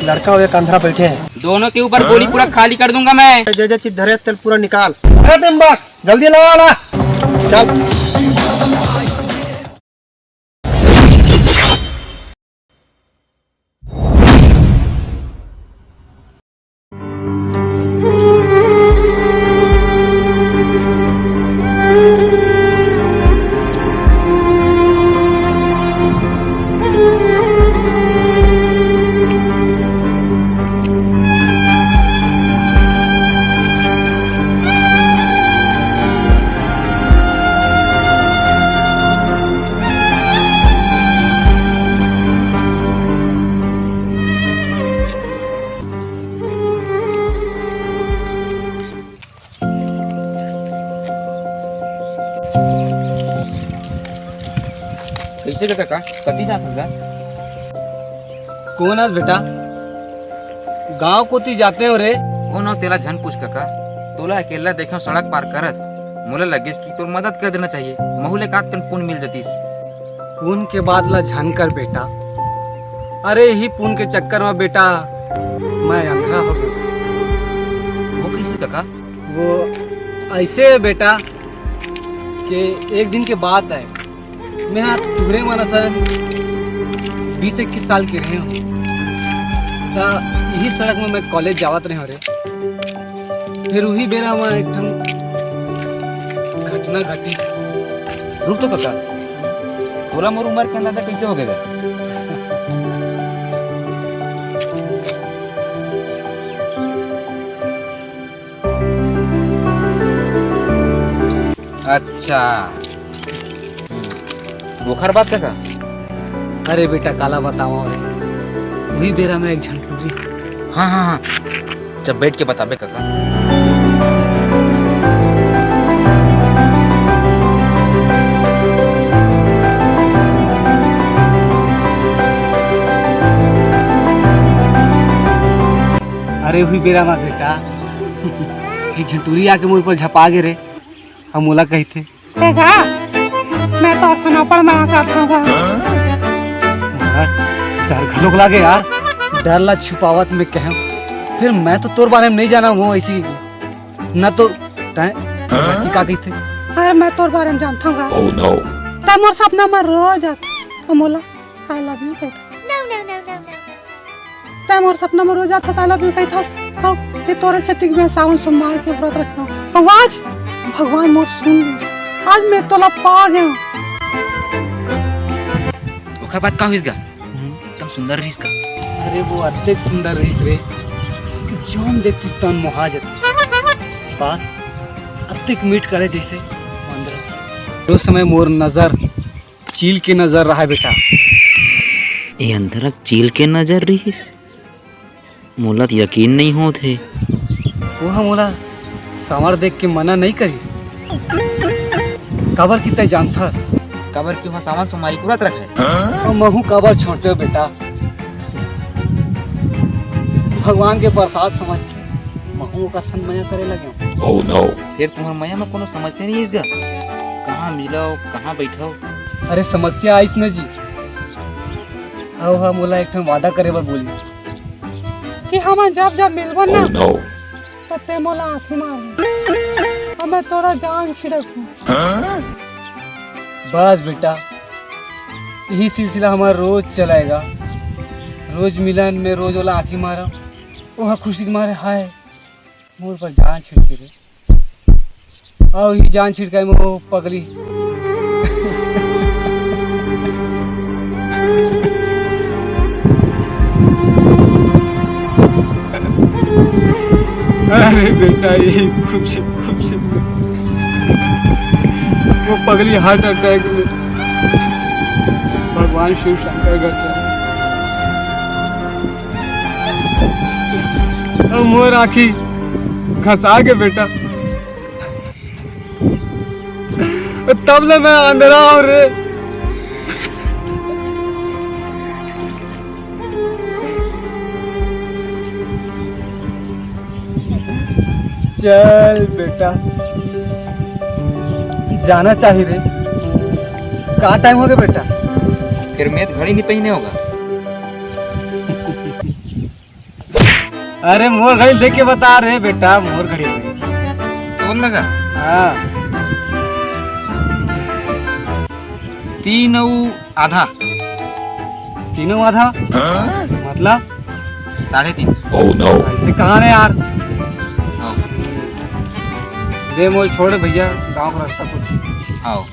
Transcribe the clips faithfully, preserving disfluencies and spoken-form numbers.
लड़का अउ एक अंधरा बैठे हे। दोनों के ऊपर गोली पूरा खाली कर दूंगा मैं। जय जय चित धरे तेल पूरा निकाल। अरे तुम बस जल्दी लगा ला। चल। कइसे का काका? कति जात हस गा? कोन हस बेटा? गांव कोती जाते हो रे? कोन हो तेला झन पूछ काका। तोला अकेला देखेंव सड़क पार करत, मोला लगिस कि तोर मदद कर देना चाहिए, महू ले काकतन पुन मिल जतिस। पुन के बात ला झन कर बेटा। अरे, इही पुन के चक्कर में बेटा मैं अंधरा हो गया। वो कइसे काका? वो अइसे हे बेटा कि एक दिन के बात हे, मैं हा तुहरे मन असन बीस इक्कीस साल के रहेंव, त इही सड़क में मैं कॉलेज जावत रहेंव रे। फेर उही बेरा म एक ठन घटना घटिस। रुक तो काका, तोला मोर उमर के अंदाजा कइसे होगे गा? अच्छा। हम्म। ओखर बाद काका? अरे बेटा, काला बतावंव रे, उही बेरा में एक झन टूरी। हाँ, हाँ, हाँ। जब बैठ के बताबे काका। अरे उही बेरा में बेटा, एक झन टूरी आके मोर ऊपर झपा गे रे, अउ मोला कहिथे। देखा, मैं तो सनापन में आ जाता हूँ। डर घलोक लागे यार। डर ला छुपावत में कहेंव, फेर मैं तो तोर बारे में नइ जानंव, वो अइसी न तो तैं का कहिथे? अरे, मैं तोर बारे में जानता हूँ। Oh no। तैं मोर सपना में रोज आथस अउ मोला I love you कहिथस। No, no, no, no, no। तैं मोर सपना में रोज आथस, I love you कहिथस। अउ फेर तोरे सेती मैं सावन सोमवार के व्रत रखना। अउ आज भगवान मोर सुन लिस। आज मैं तोला पा गेंव। ओखर बाद का होइस गा? हम्म। एकदम सुंदर रहिस का? अरे, वो अतेक सुंदर रहिस रे कि जौन देखतिस तौन मोहा जतिस। बात अतेक मीठ करे जइसे मंद रहिस। ओ समय मोर नजर चील के नजर रहा बेटा। ए अंधरा चील के नजर रहिस? मोला तो यकीन नइ होत हे। वो ह मोला सांवर देख के मना नइ करिस। काबर कि तैं जानथस। काबर कि वो सावन सोमवारी के व्रत रखे। अउ महू काबर छोड़तेंव बेटा। भगवान के प्रसाद समझ के महू ओकर संग मया करे लगेंव। Oh no। फेर तुम्हर मया में कोनो समस्या नइ आइस गा? कहाँ मिलव, कहाँ बइठव? अरे समस्या आइस न जी। अउ ह मोला एक ठन वादा करे बर बोलिस। कि हमन जब जब मिलबो ना, Oh no। त तैं मोला आँखी मार, अउ मैं तोर जान छिड़कहूँ। बस बेटा, इही सिलसिला हमर रोज चलेगा। रोज मिलन में रोज ओला आँखी मारव, ओह खुशी के मारे हाय मोर ऊपर जान छिड़के रे। अउ ही जान छिड़काए में वो पगली। अरे बेटा, ये खूब से, खूब से। वो पगली heart attack में भगवान शिव शंकर घर चला। अउ मोर आँखी घसा गे बेटा। तब ले मैं अंधरा हूँ रे। चल बेटा, जाना चाहिए रे। का टाइम हो गया बेटा? फिर मैं तो घड़ी नहीं पहने होगा। अरे मोर घड़ी देख के बता रे बेटा, मोर घड़ी। तोर लगा? हाँ। तीन अउ आधा। तीनों आधा? हाँ? मतलब? साढ़े तीन। Oh no। ऐसे कहाँ ने यार? हाँ। दे मोर, छोड़ भैया, गांव का रास्ता कुछ। हाँ।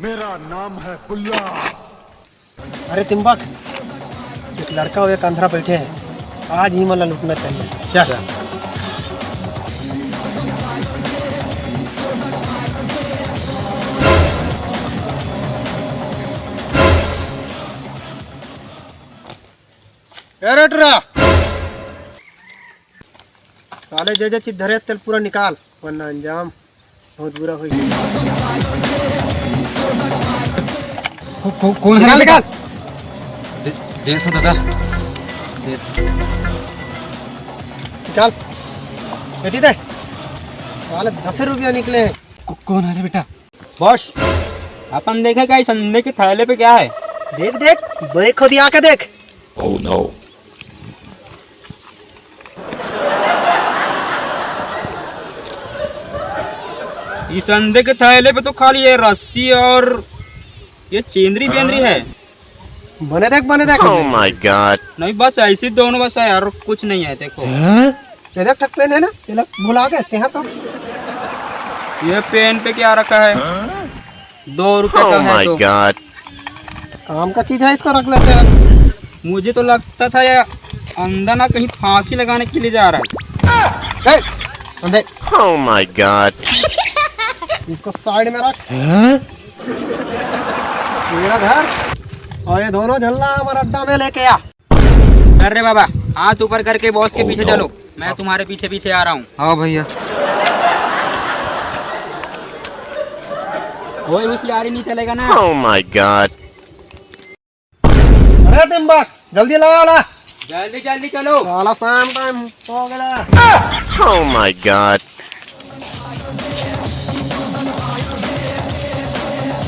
मेरा नाम है बुल्ला। अरे तिम्बक, एक लड़का अउ एक अंधरा बैठे हैं, आज ही मन ला लूटना चाहिए। चल। ए रे टुरा, साले जे जे चीज धरे तेला पूरा निकाल, वरना अंजाम बहुत बुरा होई। को-, को-, कौन है निकाल, बेटा? निकाल। दे, दे सौ दादा। दे सौ। निकाल। पेटी दे। साले दस रुपया निकले हैं। को-, कौन है रे बेटा? बॉस, अपन देखे का इस अंधे के थैले पे क्या है? देख, देख, बड़े खुद ही आके देख। Oh no। इस अंधे के थैले पे तो खाली ये रस्सी और ये चेंदरी बेंदरी है। बने देख, बने देख। Oh my God। नहीं, बस ऐसी दोनों बस है और कुछ नहीं है। देखो। ये देख, ठक पेन है ना, ये ले, भुला गए इसके यहाँ तो। ये पेन पे क्या रखा है? दो रुपए का है तो। God। काम का चीज है, इसको रख लेते हैं। मुझे तो लगता था ये अंधा ना कहीं फांसी लगाने के लिए जा रहा है। ए, अंधे। Oh my God। इसको साइड में रख। मेरा घर और ये दोनों झल्ला हमारा अड्डा में लेके आ। कर रे बाबा, हाथ ऊपर करके बॉस के पीछे चलो, मैं तुम्हारे पीछे पीछे आ रहा हूँ। हाँ भैया। कोई होशियारी नहीं चलेगा ना। Oh my God। अरे तिम्बक, जल्दी लगा ला। जल्दी जल्दी चलो। साला शाम टाइम हो गया। Oh my God।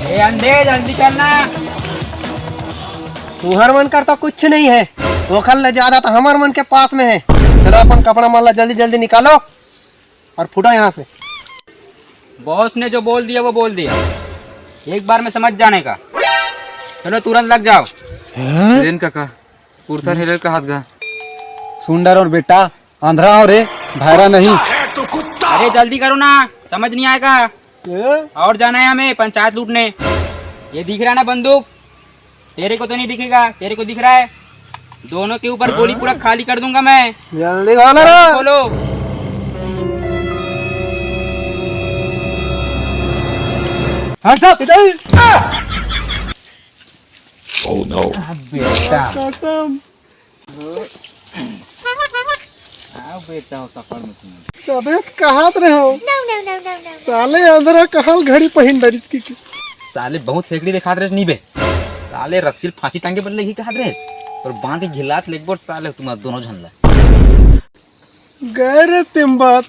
ए अंधे, जल्दी चलना। तुहर मन कर तो कुछ नहीं है, ओखर ले ज्यादा तो हमर मन के पास में है। चलो अपन कपड़ा मन ला जल्दी जल्दी निकालो और फूटो यहाँ से। बॉस ने जो बोल दिया वो बोल दिया, एक बार में समझ जाने का। चलो तुरंत लग जाओ। लेन काका, कुर्ता हेलर का हाथ गा। सुन डर और बेटा, अंधरा हो रे, भैरा नहीं। अरे जल्दी करो ना, समझ नहीं आएगा। और जाना है हमें पंचायत लूटने। ये दिख रहा है ना बंदूक, तेरे को तो नहीं दिखेगा, तेरे को दिख रहा है? दोनों के ऊपर गोली पूरा खाली कर दूंगा मैं। जल्दी खोलो रे। खोलो। Hands up। Oh no। बेटा। कसम। आओ बेटा, हो पकड़ में तुम। अबे कहात रहे हो? साले अंधरा कहल घड़ी पहिन डरिस की, की। साले बहुत फेकड़ी देखात रहे नहीं बे। साले रस्सी ल फांसी टांगे बर लेगी कहत रहे। और बांध के घिलात लेगबो साले तुम्हारा दोनों झन ला। गए रे तिम्बक।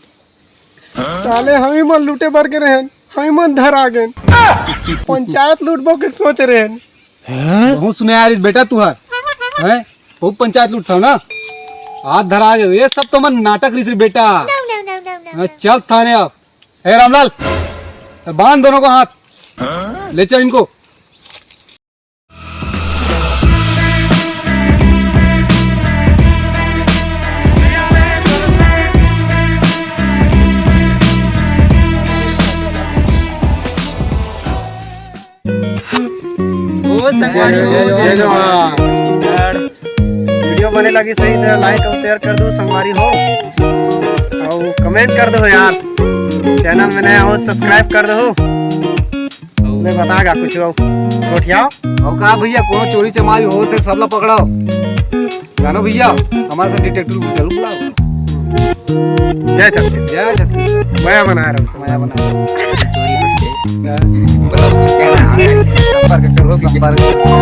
साले हमी मन लूटे बर के रहेन, हमी मन धरा गेन। पंचायत लूटबो के सोच रहेन। बहुत सुने आ रही बेटा तुहर, हैं? खूब पंचायत लूटता हो ना, हाथ धरा गए। ये सब तो मन नाटक रही बेटा। हाँ, चल थाने अब। ए रामलाल, बांध दोनों को हाथ, ले चल इनको। ओ संगवारी हो, जय जवान। वीडियो बने लगी सही तो like और share कर दो संगवारी हो, और comment कर दो यार। Channel में नया हो subscribe कर दो। ले बतागा कुछ हो, गोठियाओ। और का भैया, कोनो चोरी चमारी हो तो सबला पकड़ाओ। जानो भैया, हमारे साथ detective को जरूर बुलाओ। जय छत्तीस। जय छत्तीस। मया बना रहा हूँ। मया बना रहा हूँ। चोरी बस के। हाँ। बोला, क्या ना, संपर्क करो। संपर्क